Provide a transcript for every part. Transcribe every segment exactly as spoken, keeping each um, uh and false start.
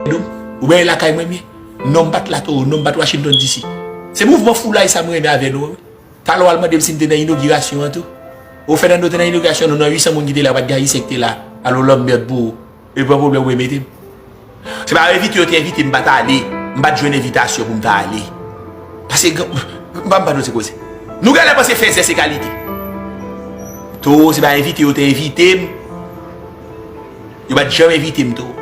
dèyè do m. Ou wè e lakay mwen m ye. Non, m pa t la, Toro, non, m pa t Washington D C. Se mouvman foulay sa m renmen avè nou an, wi. Talè w al mande m si m te nan inogirasyon an tou. O, Fernando te nan inogirasyon, non, nan uit san moun ki te la, pa t gen Ayisyen ki te la. Alo, lanmèd pou ou. E pran pwoblèm, ou remete m. Se pa envite yo te envite m, m pa t ale. M pa t jwenn envitasyon pou m ta ale. Paske, m pa, m pa nou se koze. Nou genlè panse fèzè se kalite. Toro, se pa envite yo te envite m. Yo pa t janm envite m, Toro.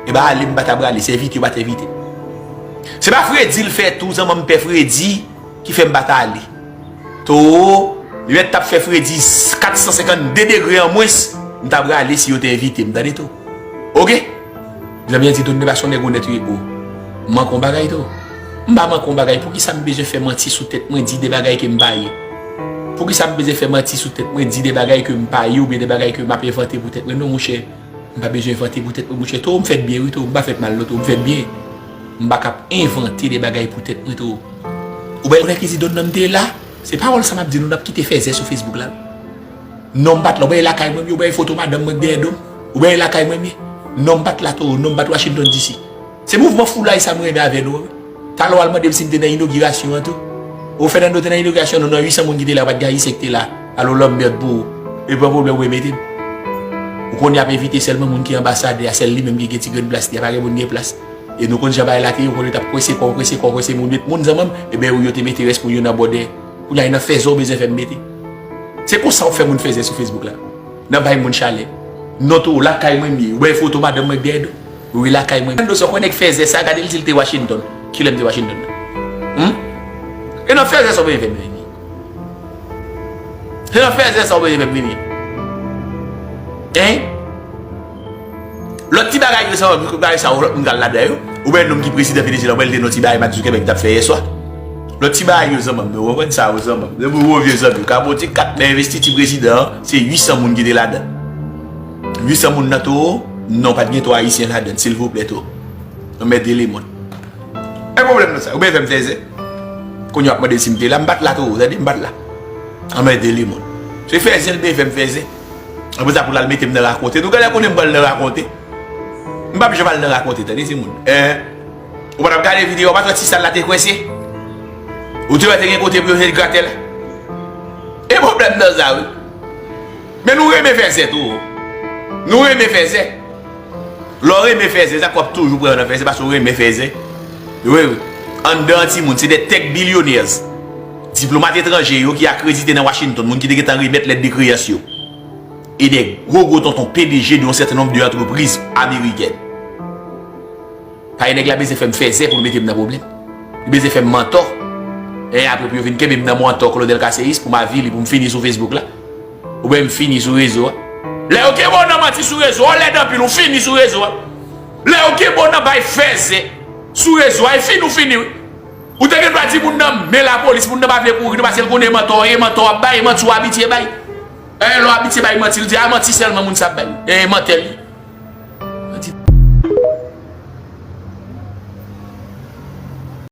E pa ale m pa t ap prale, se envite yo pa t envite m. Se pa fredi l fè tou, zanmanm pè fredi, ki fè m pa t ale. Toro, li mèt t ap fè fredi kat san senkannde degre an mwens, m ta prale si yo te envite m, tande, Toro. Oke? Zanmi an di, Don, men pa se yon nèg onèt ou ye, bro. M manke yon bagay, Toro. M pa manke yon bagay, poukisa m bezwen fè manti sou tèt mwen, di de bagay ke m pa ye? Poukisa m bezwen fè manti sou tèt mwen, di de bagay ke m pa ye oubyen de bagay ke m ap envante pou tèt mwen? Non, monchè. M pa bezwen vante pou tèt mwen, monchè. Toro, m fèt byen, wi, Toro. M pa fèt mal, non, Toro. M fèt byen. M pa k ap envante de bagay pou tèt mwen, Toro. Ou wè, ou wè ki di Don nan m te la? Se pawòl sa m ap di nou, n ap kite fèzè sou Facebook la, wi. Non, m pa t la. Ou wè lakay mwen m ye, ou wè foto madanm mwen k dèyè do m. Ou wè lakay mwen m ye. Non, m pa t la, Toro. Non, m pa t Washington D C. Se mouvman foulay sa m renmen avè nou an, wi. Talè w al mande m si m te nan inogirasyon an tou. O, Fernando te nan inogirasyon, non, nan uit san moun ki te la, pa t gen Ayisyen ki te la. Alo, lanmèd pou ou. E pran pwoblèm, ou remete m. Ou konnen y ap envite sèlman moun ki anbasadè a, sèl li menm ki gen ti grenn plas li a, pa gen moun gen plas. E nou konn jan bagay la te ye, ou konnen t ap kwese kò, kwese kò, kwese moun, met moun zanmanm, ebyen, ou yo te mete rès moun yo nan bòdè. Kounye a, e nan fèzè ou bezwen fè m mete. Se konsa w ap fè moun fèzè sou Facebook la. Nan bay moun chalè. Non, Toro, lakay mwen m ye. Ou wè foto madanm mwen k dèyè do. Wi, lakay mwen. Fernando, sa w konnen k fèzè sa, gade l di l te Washington. Kilè m te Washington? Hmm? E nan fèzè sa w bezwen fè m vini? E nan fèzè sa w bezwen fè m vini? Hein? Lòt ti bagay yo, sa, bagay sa, lòt moun k al ladan yo. Ou wè nonm ki prezidan Venezyela, ou wè l te nan ti bagay Mark Zuckerberg t ap fè yèswa. Lòt ti bagay yo, zanmanm, nou konprann sa, yo, zanmanm. Depi ou vye zanmi, ka bon ti kat nan envestiti prezidan an, se uit san moun ki te ladan. Uit san moun nan, Toro, non, pa t gen twa Ayisyen ladan, silvouplè, Toro. Anmède lemonn. E pwoblèm nan sa, ou bezwen fè m fèzè? Kounye a w ap mande si m te la, m pa t la, Toro, tande, m pa t la. Anmède lemonn. Se fèzè l bezwen fè m fèzè. Apre sa pou l al mete m nan rakonte. Nou genlè konnen m pral nan rakonte. M p ap janm al nan rakonte, tande, timoun. Eh, ou pa t ap gade videyo a, ou pa t wè ti sal la te kwense? Ou te wè te gen kote pou yo te grate la? E pwoblèm nan sa, wi. Men nou renmen fèzè tou. Nou renmen fèzè. Lè w renmen fèzè, sa k w ap toujou pran nan fèzè, paske w renmen fèzè. Wi, wi. Anndan an, timoun, se de tech billionaires, diplomat etranje yo ki akredite nan Washington, moun ki te gentan remèt lèt de kreyans yo. E de gwo gwo tonton P D G de yon sèten nonb de antrepriz amerikèn. Paske nèg la bezwen fè m fèzè pou l mete m nan pwoblèm. Li bezwen fè m mantò. E apre pou yo vin kenbe m nan mantò Claudel Caceres pou m avili, pou m fini sou Facebook la. Oubyen m fini sou rezo a. Lè yo kenbe w nan manti sou rezo a, ou lèd anpil, ou fini sou rezo a. Lè yo kenbe w nan bay fèzè sou rezo a, e fini ou fini, wi. Ou te gen dwa di moun nan men lapolis, moun nan pa vle kouri, non, paske l konnen e mantò, e mantò w ap bay, e manti w abitye bay. E lè w abitye bay manti, l di, a, manti sèlman moun sa ap bay. E mantè l ye.